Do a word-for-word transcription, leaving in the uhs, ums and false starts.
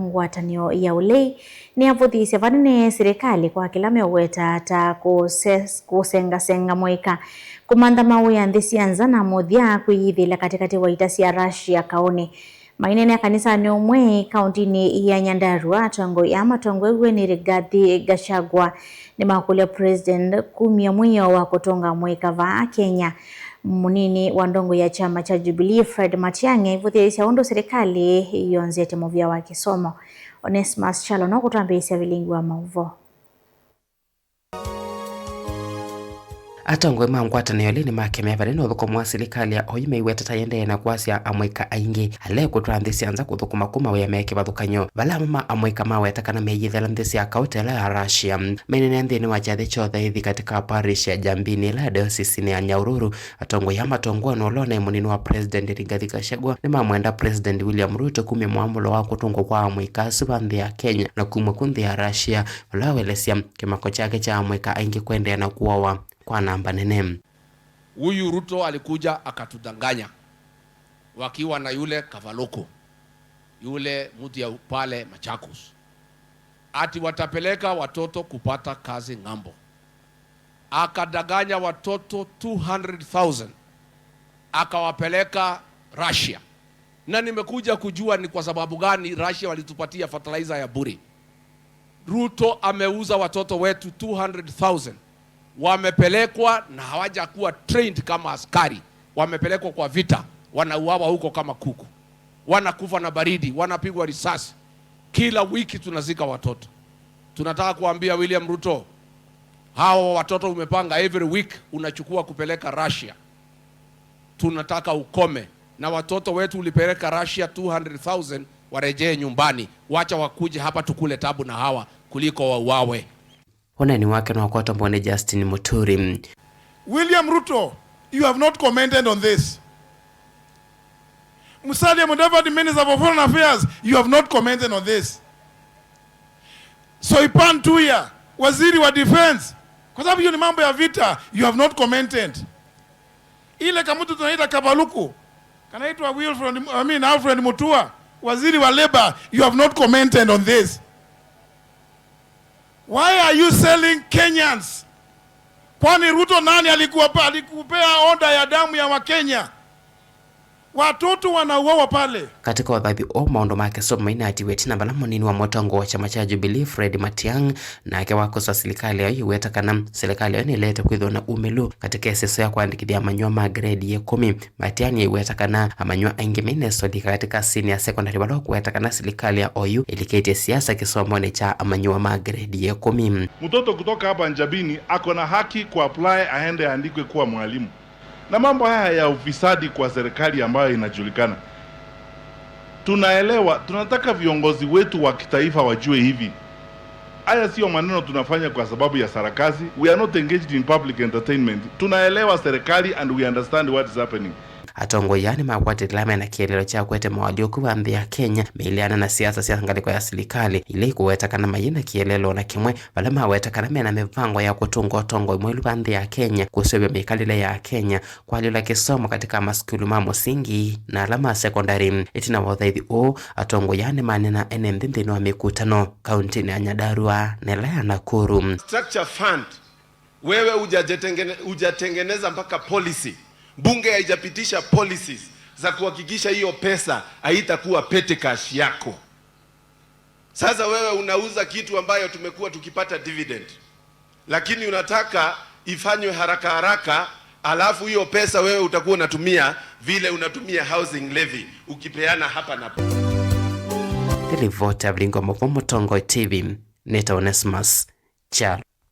Ngwatanĩo ya ũlei nĩyavũthĩĩsye vanene silikalĩ kwa kĩla meũweta ta kũse-, kũsengasenga mũika, kũmantha mawĩa nthĩ sya nza, na mũthya kwĩyĩthĩĩla katĩkatĩ wa ita sya Russia kaũnĩ. Maineenea kanisanĩ ũmwe kaũntinĩ ya Nyandarua, atongoi aa matongoew'e nĩ Rigathi Gachagua nĩmakũlya President kumya mwĩao wa kũtũnga mũika vaa Kenya. Mũnini wa ndongo ya kyama kya Jubilee, Fred Matiang'i, aivũthĩĩsya ũndũ silikalĩ yonzete mũvĩa wa kĩsomo. Onesmus Kyalo no kũtwambĩĩsya vilingi wa maũvoo. Atongoi ma ngwatanĩo ĩlĩ nĩmakemea vanene ũthũkũmi wa silikalĩ ya oyu maiweta ta yendee na kwasya amũika aingĩ ala ekũtwaa nthĩ sya nza kũthũkũma kũ mawĩa me kĩvathũkany'o, vala amwe ma amũika maweta kana meyĩthela nthĩ sya kaũta ĩla ya Russia. Maineenea nthĩnĩ wa kyathĩ kya ũthaithi katĩ ka parish ya Jambini ĩla ya diocese-inĩ ya Nyahururu, atongoi aa matongoew'e nĩ ũla ũnaĩ mũnini wa President Rigathi Gachagua nĩmamwenda President William Ruto kumya mwamũlo wa kũtũngwa kwa amũika asu va nthĩ ya Kenya na kumw'a kũ nthĩ ya Russia, vala waelesya kĩmako kyake kya amũika aingĩ kwendeea na kũawa kwa namba nene. Huyu Ruto alikuja akatudanganya wakiwa na yule Kavaluku, yule mtu ya pale Machakos, ati watapeleka watoto kupata kazi ng'ambo. Akadanganya watoto two hundred thousand, akawapeleka Russia. Na nimekuja kujua ni kwa sababu gani Russia walitupatia fertilizer ya bure. Ruto ameuza watoto wetu two hundred thousand. Wamepelekwa na hawajakuwa trained kama askari. Wamepelekwa kwa vita, wanauawa huko kama kuku. Wanakufa na baridi, wanapigwa risasi. Kila wiki tunazika watoto. Tunataka kuambia William Ruto, hawa watoto umepanga every week unachukua kupeleka Russia. Tunataka ukome. Na watoto wetu ulipeleka Russia two hundred thousand warejee nyumbani. Wacha wakuje hapa tukule tabu na hawa kuliko wauawe. Ũneeni wake nĩwakwatwa mbũnĩ Justin Muturi. William Ruto, you have not commented on this. Musalia Mudavadi, Minister for Foreign Affairs, you have not commented on this. Soipan Tuya, waziri wa defense, kwa sababu hiyo ni mambo ya vita, you have not commented. Ile kamtu tunaita Kavaluku, kanaitwa Wilfred, I mean, Alfred Mutua, waziri wa labor, you have not commented on this. Why are you selling Kenyans? Kwani Ruto nani alikuwa pa-, alikupea order ya damu ya Wakenya? Watoto wanauawa pale. Katika ũthathi ũũ, maũndũ ma kĩsomo mainatiwe ĩtina vala mũnini wa mũtongoi wa kyama kya Jubilee, Fred Matiang'i, nake wakosa silikalĩ yao yĩweta kana silikalĩ yao nĩlete kwĩthĩwa na umĩlu katika ĩseso ya kwandĩkĩthya amanyĩw'a ma grade ya ĩkũmi. Matiang'i aiweta kana amanyĩw'a aingĩ me na ĩsolika katika senior secondary, vala ũkũweta kana silikalĩ ya oyu ĩlikĩtye siasa kĩsomonĩ kya amanyĩw'a ma grade ya ĩkũmi. Mtoto kutoka hapa Njabini ako na haki kuapply aende aandikwe kuwa mwalimu. Na mambo haya ya ufisadi kwa serikali ambayo inajulikana, tunaelewa, tunataka viongozi wetu wa kitaifa wajue hivi. Haya sio maneno tunafanya kwa sababu ya sarakasi. We are not engaged in public entertainment. Tunaelewa serikali and we understand what is happening. Atongoi aa nĩmakwatĩte ala mena kĩeleelo kya kũete moalyũku va nthĩ ya Kenya meileana na siasa sya ngalĩko ya silikalĩ, ila ikũweta kana mayĩ na kĩeleelo o na kĩmwe, vala maweta kana mena mĩvango ya kũtũnga ũtongoi mwaĩlu va nthĩ ya Kenya, kũseũvya mĩkalĩle ya Kenya, kũalyũla kĩsomo katika masukulu ma mũsingi na ala ma sekondalĩ. Ĩtina wa ũthaithi ũũ, atongoi aa nĩmaneena ene nthĩ nthĩnĩ wa mĩkutano kaũntĩnĩ ya Nyandarua na ĩla ya Nakuru. Structure fund, wewe hujajitengene-, hujatengeneza mpaka policy. Bunge haijapitisha policies za kuhakikisha hiyo pesa haitakuwa petty cash yako. Sasa wewe unauza kitu ambayo tumekuwa tukipata dividend, lakini unataka ifanywe haraka haraka, alafu hiyo pesa wewe utakuwa unatumia vile unatumia housing levy, ukipeana hapa na pale. Nĩ livoti ya Vilingi wa Mauvoo, Mũtongoi T V, nĩtawa Onesmus Kyalo.